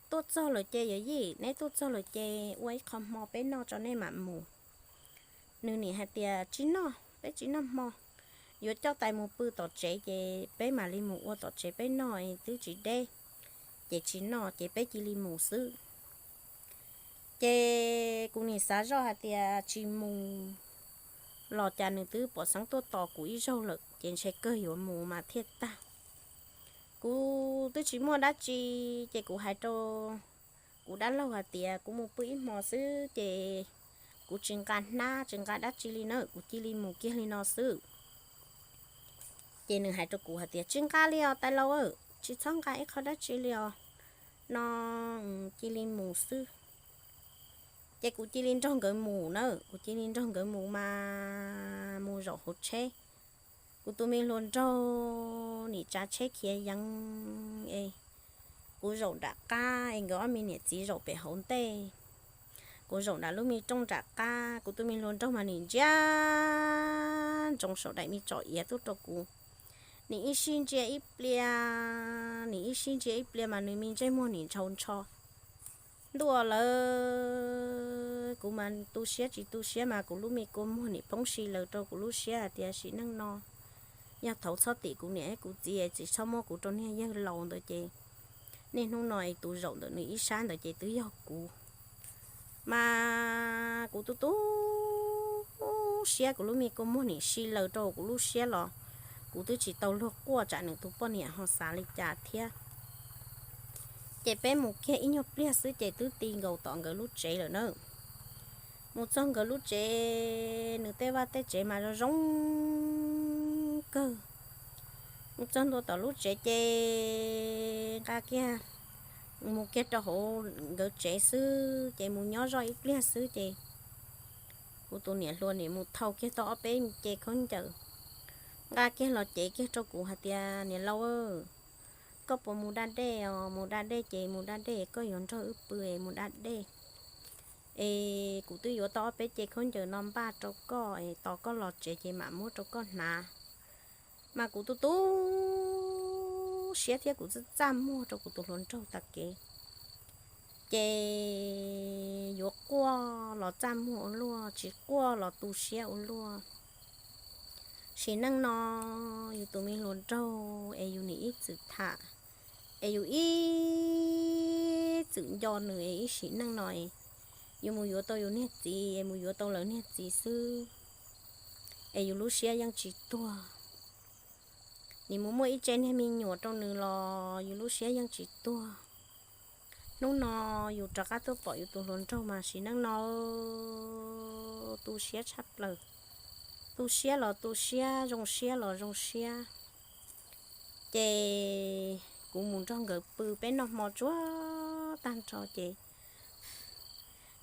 tuaj txog lawm ces yawm yij, neb tuaj txog lawm ces ua ib qho hmo peb noj tso nej mam mus. Nws nim hais tias tsis noj, peb tsis noj hmo, yuav coj tais mus pw tom tsev ces peb mam li mus ua tom tsev peb noj, twb tsis deb ces tsis noj ces peb cia li mus xwb. Ces kuv nim xav zoj hais tias tsis mus los cas nws twb pom xeeb tuaj tos kuv ib zaug lawm ces ntshe kawg yuav mus mas thiaj tag. Kuv twb tsis muaj dab tsi ces kuv hais rau kuv dab laug hais tias kuv mus pw ib hmos xwb ces kuv tsis nqa hnab tsis nqa dab tsi li na, kuv cia li mus kiag li no xwb. Ces nws hais rau kuv hais tias tsis nqa li os tais laus, tsis txhob nqa ib qho dab tsi li os, no cia li mus xwb. Ces kuv cia li nrog nkawd mus na, kuv cia li nrog nkawd mus mas mus zaum hauv tsheb. Kuv tus me hluas nraug nim tsav tsheb khiav yees es kuv zaum nram qab es nkawd ob me niam txiv zaum pem hauv ntej. Kuv zaum nram lub me rooj nram qab, kuv tus me hluas nraug mas nim ntsia ntsoov saum daim me tsom iav tuaj rau kuv. Nim ib sij ntsia ib pliag, nim ib sij ntsia ib pliag mas nws me ntsej muag nim ntshaus ntsho ntuaj lawm. Kuv mas tu siab tsis tu siab mas kuv lub me kua muag nim poob si lawm rau kuv lub siab hais tias sim neej no yog thaum txhob tim kuv niam kuv txiv es tsis txhob muab kuv rau niag yawg laus ntawd ces niaj hnub no es tus zaum ntawm nws ib sab ntawd ces twb yog kuv. Mas kuv tu tu siab, kuv lub me kua muag nim si lawm rau kuv lub siab los kuv twb tsis tau luag quaj tsam nws tus poj niam ho xav li cas thiab. Ces peb mus kiag ib nyuag pliag xwb ces twb ti nkaus tom nkawd lub tsev lawm na. Mus txog nkawd lub tsev, nws tej vaj tej tsev mas zoo zoo kawg. Mus txog ntua tom lub tsev ces nqa kiag mus kiag rau hauv nkawd tsev xwb ces mus nyob zoj ib pliag xwb ces kuv tus niam hluas nim mus thau kiag tau ob peb ce khaub ncaws, nqa kiag los cev kiag rau kuv hais tias niam laus, koj puas mus da dej os? Mus da dej ces mus da dej, koj yuav nrog wb pw es mus da dej. Es kuv twb yuav tau ob peb ce khaub ncaws no npaj rau koj es tos koj los tsev ces mam muab rau koj hnav. Mas kuv tu tu siab thiab kuv txaj txaj muag rau kuv tus hluas nraug tag kev. Ces yuav quaj los txaj muag ua luaj, tsis quaj los tu siab ua luaj. Sim neej no yus tus me hluas nraug es yus nim ib txwm tham, es yus ib txwm nco nws es ib sim neej no es yus mus yuav tau yus niag txiv es mus yuav tau lawv niag txiv xwb es yus lub siab yeej tsis tuag. Nim mus muaj ib tse niag me nyuam rau nws los yus lub siab yeej tsis tuag. Hnub no yus rov qab tuaj pom yus tus hluas nraug mas sim neej no tu siab tshaj plaws. Tu siab los tu siab, zoo siab los zoo siab. Ces kuv mus nrog nkawd pw, peb noj hmo tsuag tag nrho ces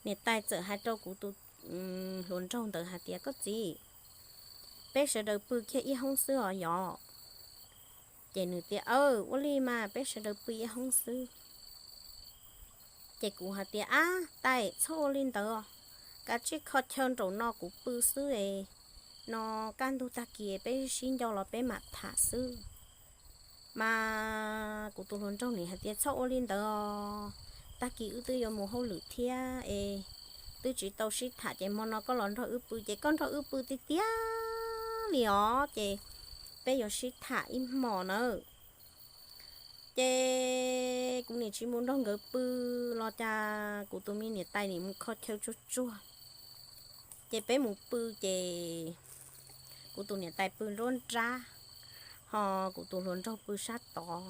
niam tais txawm hais rau kuv tus hluas nraug ntawd hais tias, Koj txiv, peb sawv daws pw kiag ib hoob xwb os yom? Ces nws tias, Aw, ua li mas peb sawv daws pw ib hoob xwb. Ces kuv hais tias, Ab tais, txhob ua li ntawd os, kav tsij kho chaw nraum no kuv pw xwb es, no kaj ntug tag kis peb sib nco los peb mam tham xwb. Mas kuv tus hluas nraug nim hais tias, Txhob ua li ntawd os, tag kis wb twb yuav mus hauj lwm thiab es twb tsis tau sib tham, ces hmo no koj los nrog wb pw ces koj nrog wb pw tiag tiag li os, ces peb yuav sib tham ib hmos nawb. Ces kuv nim tsis mus nrog nkawd pw los cas kuv tus me niam tais nim mus kho chaw tsuag tsuag, ces peb mus pw ces kuv tus niam tais pw nruab nrab, ho kuv tus hluas nraug pw sab tod,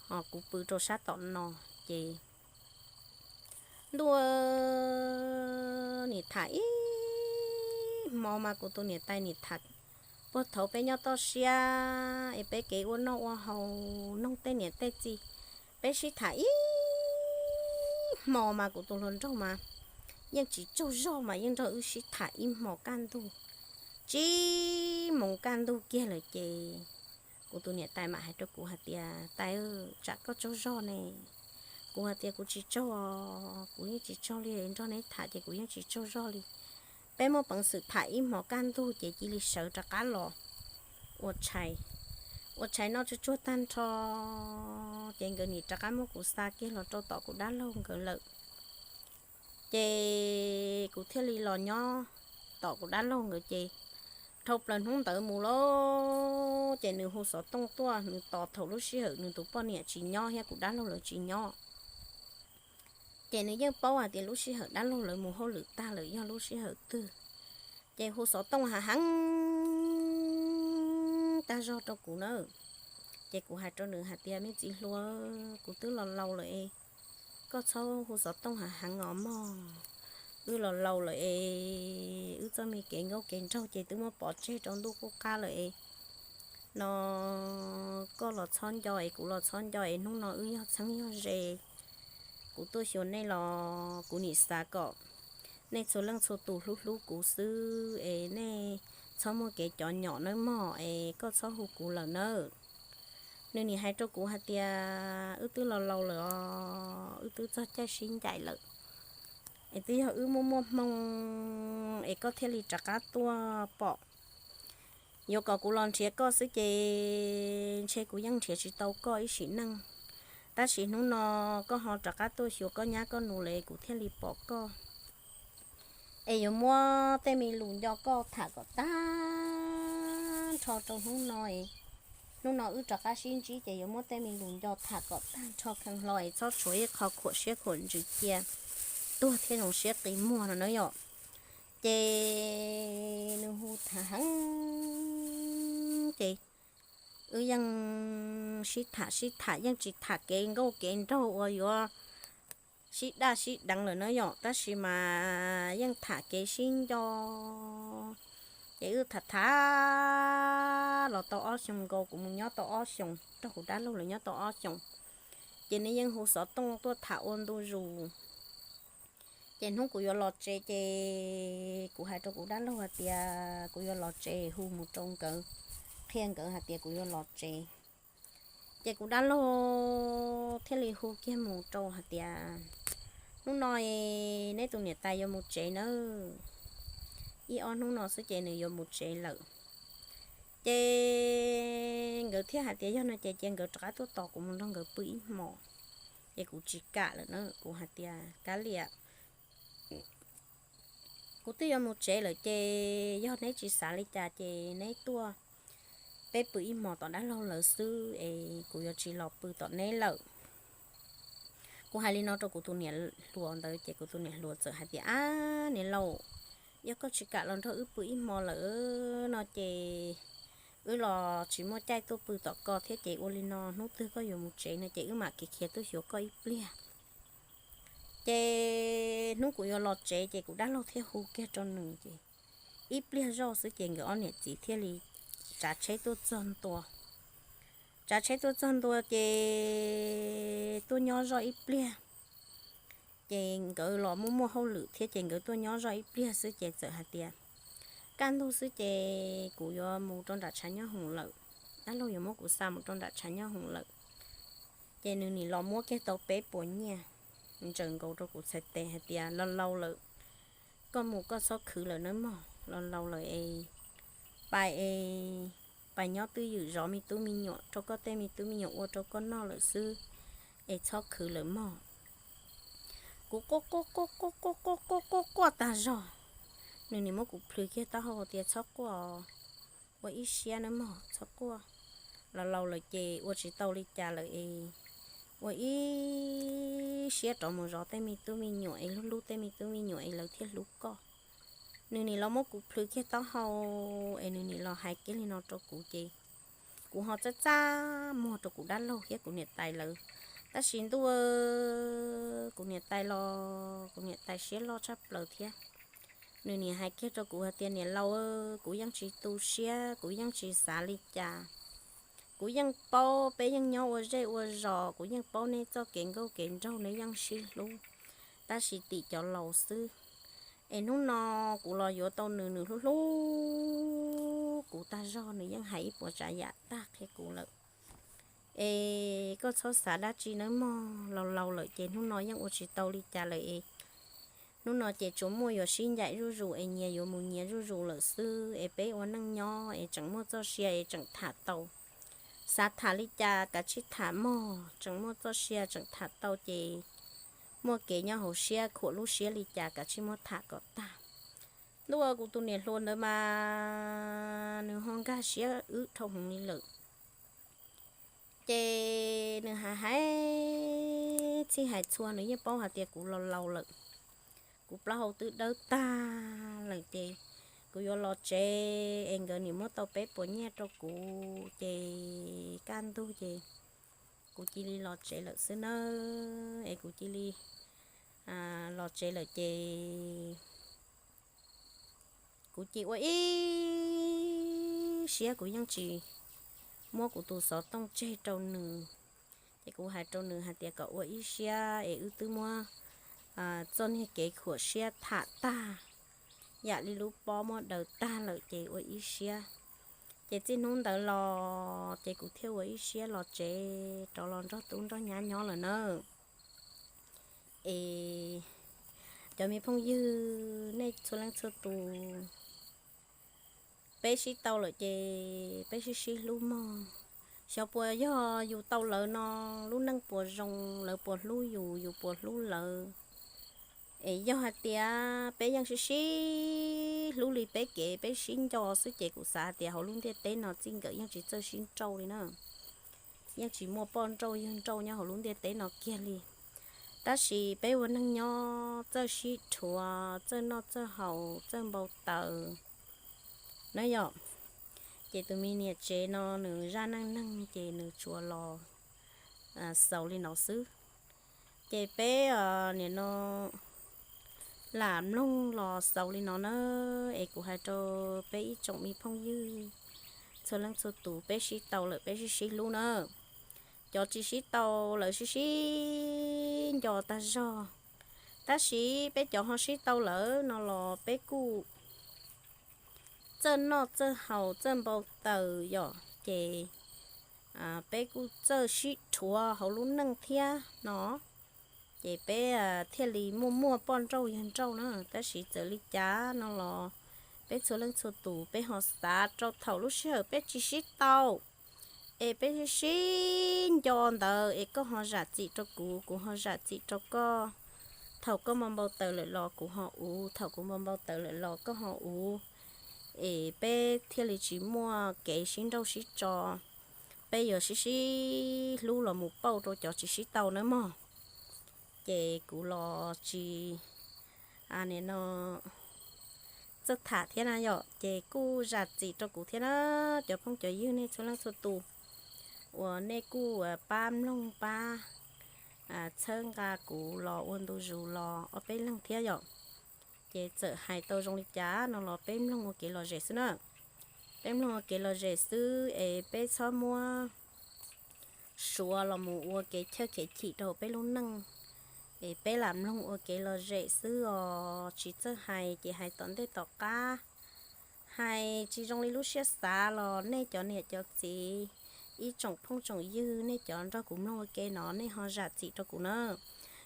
ho kuv pw rau sab tom no. Ces ntuj, nim tham ib hmo mas kuv tus niam tais nim tham puag thaum peb nyob toj siab es peb kev ua noj ua haus, noog tej niam tej txiv, peb sib tham ib hmo mas kuv tus hluas nraug mas yeej tsis tsaug zog mas yeej nrog wb sib tham ib hmo kaj ntug, tsib moos kaj ntug kiag lawm ces kuv tus niam tais mam hais rau kuv hais tias, Tais, tsam koj tsaug zog ne. Kuv hais tias, Kuv tsis tsaug os, kuv yeej tsis tsaug li, nrog neb tham ces kuv yeej tsis tsaug zog li. Peb muaj peev xwm tham ib hmo kaj ntug ces cia li sawv rov qab los ua tshais. Ua tshais noj tsuag tsuag tag nrho ces nkawd nim rov qab muab kuv xa kiag los rau tom kuv dab laug nkawd lawm. Ces kuv thiaj li los nyob tom kuv dab laug nkawd ces dhau plaws hnub ntawd mus lauj, ces nws hu xov tooj tuaj, nws tos thaum lub sij hawm nws tus poj niam tsis nyob thiab kuv dab laug lawv tsis nyob. Ces nws yeej paub hais tias lub sij hawm dab laug lawv mus hauj lwm tag lawm yog lub sij hawm twg, ces hu xov tooj hav heev tag zog rau kuv na. Ces kuv hais rau nws hais tias, Me txiv hluas, kuv twb los laus lawm es koj txhob hu xov tooj hav heev os mog. Wb los laus lawm es wb txoj me kev nkauj kev nraug ces twb muab pov tseg rau ntuj qub qab lawm es, no koj los txhob nco es kuv los txhob nco es hnub no wb yog txheeb yog ze. Kuv tuaj xyuas nej los kuv nim xav kom nej txhua leej txhua tus hlub hlub kuv xwb es nej txhob muaj kev cov nyom nawb mog es koj txhob hu kuv lawm nawb. Nws nim hais rau kuv hais tias, Wb twb los laus lawm os, wb twb txog caij sib ncaim lawm, es twb yog wb muaj muaj hmoo es koj thiaj li rov qab tuaj pom. Yuav kom kuv los nrhiav koj xwb ces ntshe kuv yeej nrhiav tsis tau koj ib sim neej, tab sis hnub no koj ho rov qab tuaj xyuas koj nyab koj nus lawm kuv thiaj li pom koj. Es yuav muab tej me lus nco koj tham kom tag nrho rau hnub no. Hnub no wb rov qab sib ntsib ces yuav muab tej me lus nco tham kom tag nrho kheev hlo es txhob tshuav ib qho khuam siab khuam ntsws cia tuag thiab zoo siab qi muag no na yom. Ces nws hu tham heev ces wb yeej sib tham sib tham, yeej tsis tham kev nkauj kev nraug uas yuav sib daj sib deev lawm na yom, tab sis mas yeej tham kev sib nco. Ces wb tham tham los tau ob xyoos nkaus, kuv mus nyob tau ob xyoos, nrog kuv dab laug lawv nyob tau ob xyoos, ces nws yeej hu xov tooj tuaj tham ua ntu zus. Ces hnub kuv yuav los tsev ces kuv hais rau kuv dab laug hais tias kuv yuav los tsev, hu mus rau nkawd, qhia nkawd hais tias kuv yuav los tsev. Ces kuv dab laug thiaj li hu kiag mus rau hais tias, Hnub no neb tus niam tais yuav mus tsev nawb, ib ob hnub no xwb ces nws yuav mus tsev lawm. Ces nkawd thiaj hais tias, Yog no ces cia nkawd rov qab tuaj tos kuv mus nrog nkawd pw ib hmos. Ces kuv tsis kam lawm na, kuv hais tias, Kav liam, kuv twb yuav mus tsev lawm ces yog neb tsis xav li cas ces neb tuaj, peb pw ib hmos tom dab laug lawv xwb es kuv yuav tsis los pw tom neb lawm. Kuv hais li no rau kuv tus niam hluas ntawd ces kuv tus niam hluas txawm hais tias, Ab niam laus, yog koj tsis kam los nrog wb pw ib hmos lawm no ces wb los tsis muaj caij tuaj pw tom koj thiab, ces ua li no hnub twg koj yuav mus tsev no ces wb mam kev khiav tuaj xyuas koj ib pliag. Ces hnub kuv yuav los tsev ces kuv dab laug thiaj hu kiag rau nws ces ib pliag zoj xwb ces nkawd ob niam txiv thiaj li tsav tsheb tuaj txog ntua. Tsav tsheb tuaj txog ntua ces tuaj nyob zoj ib pliag. Ces nkawd los muaj muaj hauj lwm thiab ces nkawd tuaj nyob zoj ib pliag xwb ces txawm hais tias, kaj ntug xwb ces kuv yuav mus rau nram tshav nyob hoom lawm, dab laug yuav muab kuv xa mus rau nram tshav nyob hoom lawm. Ces nws nim los muab kiag tau peb puas nyiaj ntsaws nkaus rau kuv txhais tes hais tias, laus laus lawm, koj mus koj txhob khwv lawm nawb mog, laus laus lawm es pais es pais nyob twj ywm zov me tub me nyuam, rau koj tej me tub me nyuam ua rau koj noj lawm xwb, es txhob khwv lawm mog. Kuv quaj quaj quaj quaj quaj quaj quaj quaj tag zog, nws nim muab kuv plhws kiag taub hau tias, txhob quaj, ua ib siab nawb mog, txhob quaj, laus laus lawm ces ua tsis tau li cas lawm es ua ib siab rov mus zov tej me tub me nyuam es hlub hlub tej me tub me nyuam es lawv thiaj hlub koj. Nws nim los muab kuv plhws kiag taub hau es nws nim los hais kiag li no rau kuv ces kuv ho txaj txaj muag rau kuv dab laug thiab kuv niam tais lawv. Tab sis ntuj, kuv niam tais los kuv niam tais siab loj tshaj plaws thiab. Nws nim hais kiag rau kuv hais tias, niam laus, kuv yeej tsis tu siab, kuv yeej tsis xav li cas. Kuv yeej paub peb yeej nyob ua zej ua zos, kuv yeej paub nej txoj kev nkauj kev nraug, nej yeej sib hlub, tab sis tim cov laus xwb. Es hnub no kuv los yuav tau nws, nws hlub hlub kuv tag zog, nws yeej hais ib puas tsav yam tag qhia kuv lawm. Es koj txhob xav dab tsi nawb mog, laus laus lawm ces hnub no yeej ua tsis tau li cas lawm es hnub no ces tsuas muaj yuav sib ncaim zuj zus es nyias yuav mus nyias zuj zus lawm xwb, es peb ua neej nyob es tseem muaj txoj sia es tseem tham tau. Xav tham li cas kav tsij tham mog, tseem muaj txoj sia tseem tham tau ces muaj kev nyob hauv siab, khuam lub siab li cas kav tsij muab tham kom tag. Ntuj, kuv tus niam hluas ntawd mas nws ho nkag siab wb dhau hwv li lawm. Ces nws hais hais txhij hais txhua, nws yeej paub hais tias kuv laus laus lawm, kuv plaub hau twb dawb tag lawm ces kuv yuav los tsev es nkawd nim muab tau peb puas nyiaj rau kuv ces kaj ntug ces kuv cia li los tsev lawm xwb nawb, es kuv cia li los tsev lawm ces kuv cia ua ib siab, kuv yeej tsis muab kuv tus xov tooj tseg rau nws. Ces kuv hais rau nws hais tias kom ua ib siab es wb twb muab txoj niag kev khuam siab tham tag, yam li lub pob muab daws tag lawm ces ua ib siab. Ces txij hnub ntawd los ces kuv thiaj ua ib siab los tsev rov los nrog tub nrog nyab nyob lawm na. Es cov me phooj ywg nej txhua leej txhua tus, peb sib tau lawm ces peb sib sib hlub mog. Xyov puas yog yus tau lawv no lub neej puas zoo, lawv puas hlub yus, yus puas hlub lawv. Es yog hais tias peb yeej sib sib hlub li peb kev peb sib nco xwb ces kuv xav hais tias hauv lub ntiaj teb no txij nkawm yeej tsis txawj sib nrauj li na. Yeej tsis muaj poj nrauj yawg nrauj nyob hauv lub ntiaj teb no kiag li. Tab sis peb ua neej nyob txawj sib rhuav, txawj noj txawj haus, txawj npau taws na yom. Ces tus me niam tsev no nws zaj neej neeg ces nws tsuas los xaus li no xwb. Ces peb nim no lam mloog los xaus li no na, es kuv hais rau peb ib tsoom me phooj ywg txhua leej txhua tus, peb sib tau lawm peb sib sib hlub na. Cov tsis sib tau lawv sib sib nco tag zog, tab sis peb cov ho sib tau lawm no los peb kuj txawj noj txawj haus txawj npau taws yom, ces peb kuj txawj sib rhuav hauv lub neej thiab no. Ces peb thiaj li muaj muaj poj nrauj yawg nrauj na, tab sis txawm li cas no los peb txhua leej txhua tus peb ho xav rau thaum lub sij hawm peb tsis sib tau, es peb sib sib nco ntawd es koj ho zam txim rau kuv, kuv ho zam txim rau koj. Thaum koj npau npau taws lawm los kuv ho uv, thaum kuv npau npau taws lawm los koj ho uv, es peb thiaj li tsis muaj kev sib nrauj sib tso. Peb yuav sib sib hlub los mus pauj rau cov tsis sib tau nawb mog. Ces kuv los tsis, nim no txawj tham thiab na yom, ces kuj zam txim rau kuv thiab na, cov phooj cov ywg nej txhua leej txhua tus uas nej kuj pab mloog pab txhawb nqa kuv los ua ntu zus los ob peb leeg thiab yom. Ces txawm hais tau zoo li cas no los peb mloog ua kev lom zem xwb na. Peb mloog ua kev lom zem xwb es peb txhob muab suav los mus ua kev chawj kev chim rau peb lub neej. Es peb lam mloog ua kev lom zem xwb os, tsis txawj hais ces hais tom ntej tom qab. Hais tsis zoo li lub siab xav los nej cov niam cov txiv, ib tsoom phooj tsoom ywg, nej cov nrog kuv mloog ua ke no nej ho zam txim rau kuv na.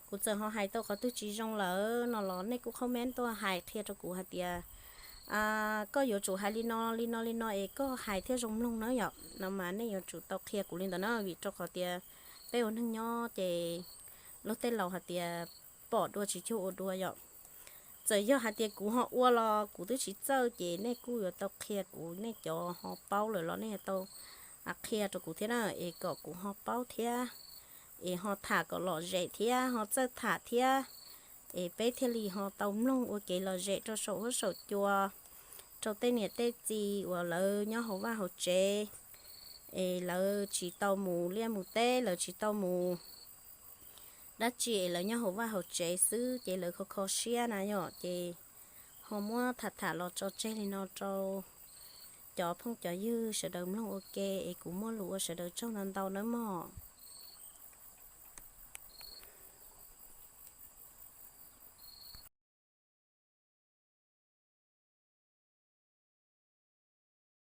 Kuv txawm ho hais tau qhov twg tsis zoo lawm no los nej kuj comment tuaj hais qhia rau kuv hais tias koj yuav tsum hais li no li no li no es koj hais thiaj zoo mloog na yom. No mas nej yuav tsum tau qhia kuv li ntawd na, vim rau qhov tias peb ua neeg nyob ces luag tej laus hais tias pom dua tsis cuag ua dua yom. Txawm yog hais tias kuv ho ua los kuv twb tsis txawj ces nej kuj yuav tau qhia kuv, nej cov ho paub lawm los nej yuav tau qhia rau kuv thiab na, es kom kuv ho paub thiab, es ho tham kom lom zem thiab ho txawj tham thiab, es peb thiaj li ho tau mloog ua kev lom zem rau saum huab saum cua, rau tej niam tej txiv uas lawv nyob hauv vaj hauv tsev, es lawv tsis tau mus liaj mus teb, lawv tsis tau mus dab tsi es lawv nyob hauv vaj hauv tsev xwb ces lawv kho kho siab na yom. Ces ho muab tham tham los tso tseg li no rau cov phooj cov ywg sawv daws mloog ua ke, es kuv muaj lus ua sawv daws tsaug ntau ntau nawb mog.